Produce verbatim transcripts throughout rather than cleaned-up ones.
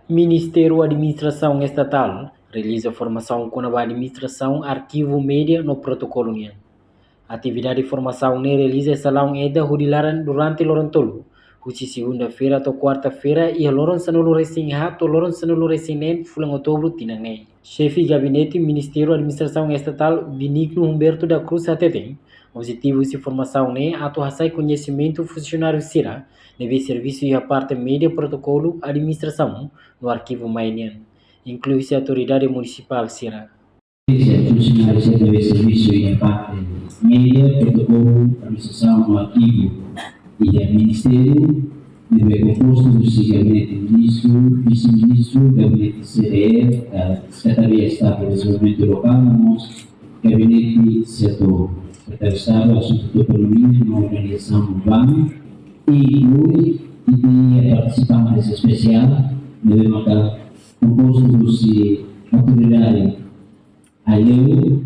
Ministériu Administrasaun Estatál realiza formasaun kona-ba administrasaun, arkivu, média no protokolu nian. Atividade formasaun ne'e realiza iha salaun EDA Hudi Laran durante loron tolu, husi segunda-feira to'o kuarta-feira, iha loron sanulu-resin-haat to'o loron sanulu-resin-neen fulan Outubru tinan ne'e. Xefe Gabinete Ministériu Administrasaun Estatál, Benigno Humberto da Cruz, hateten, objetivu husi formasaun ne'e atu hasa'e koñesimentu funsionáriu sira ne'ebé servisu iha parte média, protokolu, administrasaun no arkivu mai nian, inklui husi autoridade munisipál sira. Funsionáriu sira ne'ebé servisu iha parte média, protokolu, administrasaun no arkivu iha ministériu, ne'ebé kompostu husi Gabinete Ministru, Vise-Ministru, Gabinete C D E, eh, Sekretaria Estadu Dezenvolvimentu Lokál, no mós Gabinete Setór, Sekretáriu Estadu Asuntu Toponímia no Organizasaun Urbana, i inklui, i iha partisipantes espesiál, ne'ebé maka kompostu husi autoridade Aileu,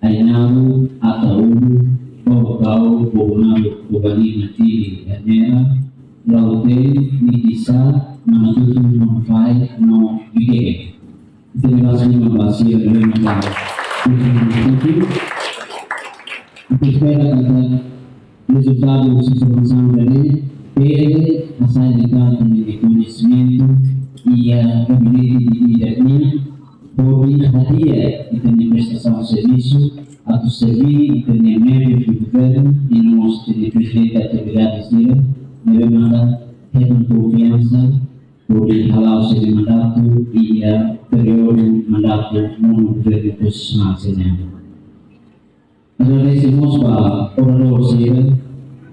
Ainaro, Ataúlu, Baucau, Bobonaro, Bobalina, Dili, Ermera, Lautém, Nikisá, Manatuto, Manufai no Viqueque. Ita-nia base lima ba sira lima ba tujuh munisípiu. Ita espera katak rezultadu husi formasaun ne'e bele hasa'e liután ita-nia koñesimentu iha gabinete di líder nian, hodi hadi'a ita-nia prestasaun servisu atu serví ita-nia membru di governu i no mós ita-nia prezidente autoridade sira, ne'ebé maka hetan konfiansa hodi hala'o sira-nia mandatu iha períodu mandatu nonu governu konstitusionál sira-nian. Agradese mós ba oradór sira,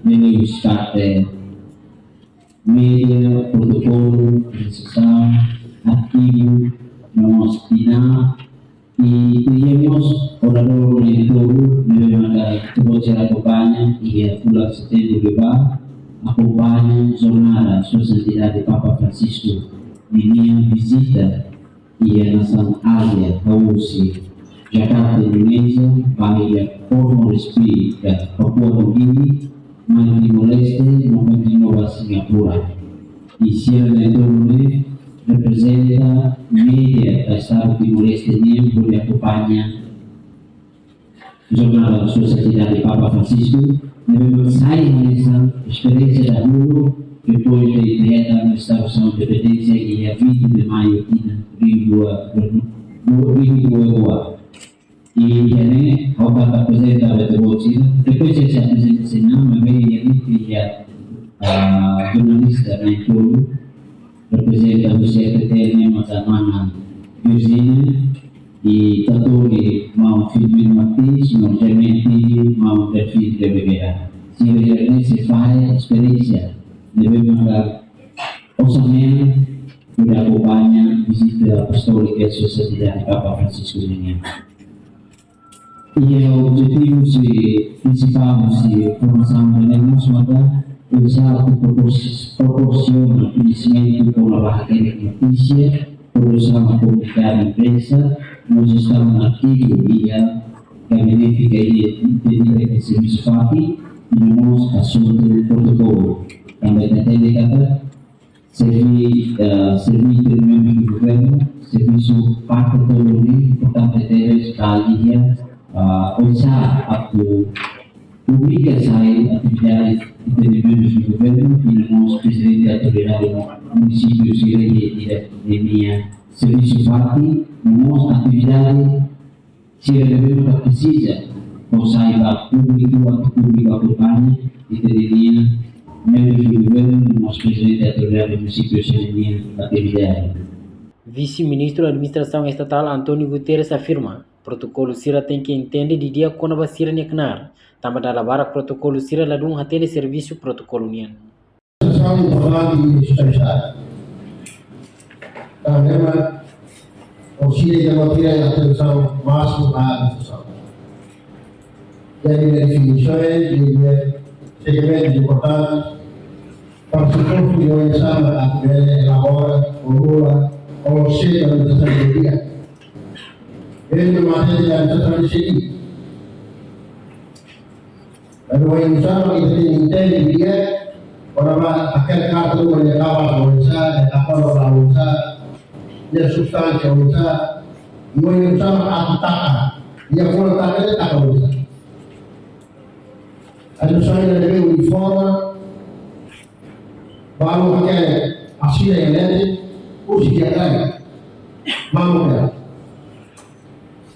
ne'ebé husi parte média, protokolu, administrasaun, arkivu, no mós INAH, i iha mós oradór na'in-tolu, ne'ebé maka ita-boot sira akompaña iha fulan setembru ne'ebá, akompaña jornada Sua Santidade Papa Francisco ninia vizita iha nasaun Ázia, hahú husi Jakarta, Indonézia, ba iha Port Moresby, Papua Nugini, mai Timor-Leste, no kontinua ba Singapura. I sira na'in-tolu ne'e reprezenta média ba Estadu Timor-Leste nian hodi akompaña jornada Sua Santidade Papa Francisco, ne'ebé mak sai hanesan esperiénsia dahuluk, depois de ita hetan restaurasaun independénsia iha vinte de maio tinan rihun rua, rihun rua rua. I iha ne'e, ha'u atu aprezenta ba ita-boot sira, depois de se aprezenta sira-nia, maibé iha ne'e, iha, ah, jornalista na'in-tolu, reprezenta husi R T T L nian, maka mana Virginia, i Tatoli maun Firmino Martins, no Clemente maun Delfim Ribeira. Sira ne'e sei fahe esperiénsia ne'ebé maka osan mean hodi akompaña vizita apostólika Sua Santidade Papa Francisco nian. I objetivu husi prinsipál husi formasaun ne'e mós maka oinsá atu propor-, proporsiona koñesimentu kona-ba hakerek notísia, produsaun komunikadu imprensa, no jestaun ativu iha gabinete ka iha servisu fatin, i no mós asuntu protokolu. Tanba ita hatene katak serví, eh, serví ita-nia membru di governu, servisu parte tolu ne'e importante tebes ba ita, eh, oinsá atu publika sai atividade ita-nia membru di governu, i no mós prezidente autoridade munisípiu sira i, i, i ninia servisu fatin, no mós atividade sira ne'ebé maka presiza fó sai ba públiku, atu públiku akompaña ita-nia membru di governu, no mós prezidente autoridade munisípiu sira-nia atividade. Vise-Ministru Administrasaun Estatál António Guterres afirma, protokolu sira tenke entende didi'ak kona-ba sira-nia knaar, tanba dala barak protokolu sira ladún hatene servisu protokolu nian. Sessão importante e especial. Tanba ema, o sira ita mós tira atensaun másimu ba sessão. Jadi, definisaun de segmentu importante, para supostu de oinsá atu bele elabora, formula, ou seja, a necessidade do dia. Bele mate di dan sesuai di sini. Lalu, yang sama kita ini intens dia, orang ba akhir kartu banyak kabar orang sa, dia kapal orang sa, dia substansi orang sa, yang sama aku taka, dia pun taka, dia taka orang sa. Anu sai ne'ebé uniforme, balu hakerek asina iha leten, husi di'ak rai. Mamuk ya.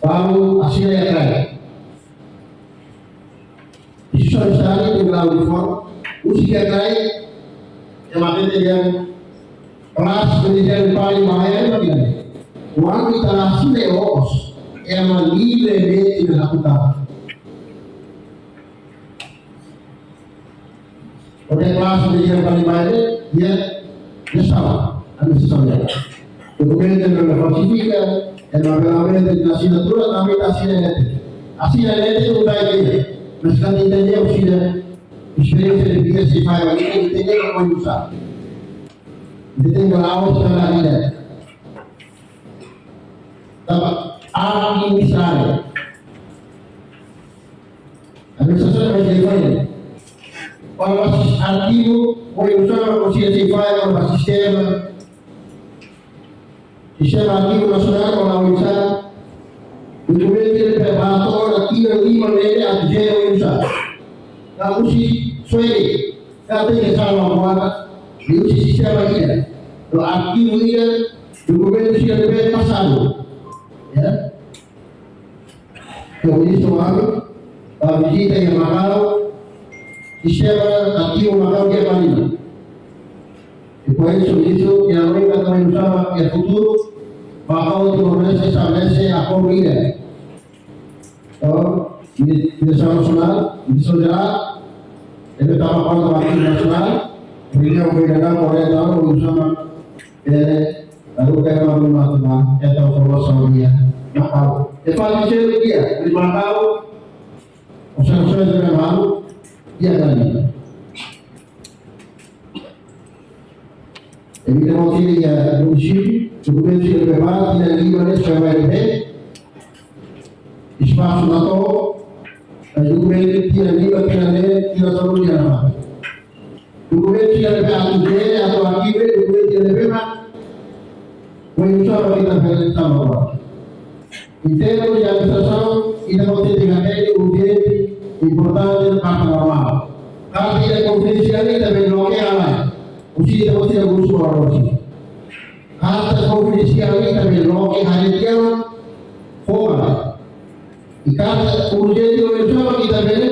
Balu asina di'ak rai. Isu sari tu balu uniforme, husi di'ak rai, ema hatete dehan kelas pendidikan paling bahaya itu dia. Kuandu ita la asina iha okos, ema nilai ne'e ita la kuta. Oke, kelas media paling baik, ya, ya salah, ada sesuatu. Dokumentu yang falsifika, ema asina, asinatura, tapi asina ne'e. Asina ne'e itu baik dia. Mas kan ita dia sudah experience di dia si file ini, ita dia mau usah. Ita dia mau awal sekarang dia. Tapi, ah, ini salah. Administrasaun Administrasaun. Para basis arkivu, oinsá konsiliasi fai para sistema. Sistema arkivu nasionál para oinsá. Dokumentu ne'ebé ba to'o ona tinan lima ne'e atu jere oinsá. Ka husi suere, ka tenke salvaguarda, liuhusi sistema ida. No arkivu ida, dokumentu sira ne'ebé pasadu. Ya. Komunistu anu, ba vizita iha Makau, sistema arkivu Makau dia manina. Depois, isu, iha Amerika também usava, iha futuru, Makau Timor-Leste estabelese akordu ida. Entaun, di, Diresaun Nasionál, Diresaun Jerál, deve tama konta ba Arkivu Nasionál, reuniaun ba ida-ne'e, koreta, usama, eh, lalu kayak malu matu ba, eta formasaun iha Makau. E fala de dia, di Makau, observasaun de Makau, dia kali. Ita-boot sira iha munisípiu, dokumentu sira ne'ebé ba tinan lima ne'e sira mai ne'ebé, espasu na to, eh, dokumentu tinan lima, tinan ne'e, tinan satu dia na. Dokumentu sira ne'ebé atu jere, atu arkivu, dokumentu sira ne'ebé ba, oinsá ita bele salvaguarda. Em termos de administrasaun, ita-boot sira hatene urjente, importante, karta normál. Karta ida konfidensiál ita bele loke halai. Husi ita-boot sira husu ba husi. Karta konfidensiál ita bele loke halai tiha ona fora. I karta urjente oinsá ita bele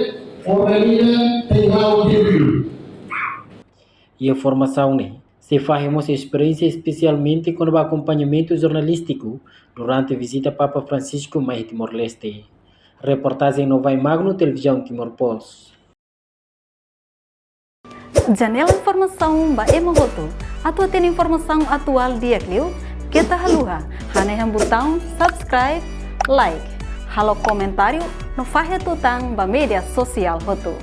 organiza tenke urjente. Iha formasaun ne'e, sei fahe mós esperiénsia espesialmente kona-ba akompañamentu jornalístiku durante vizita Papa Francisco mai Timor-Leste. Reportajen Novai Magno, Televizaun Timor Post. Janela informasaun ba ema hotu. Atu hatene informasaun atuál di'ak liu, keta haluha hanehan butaun subscribe, like, halo komentáriu no fahe tutan ba média sosiál hotu.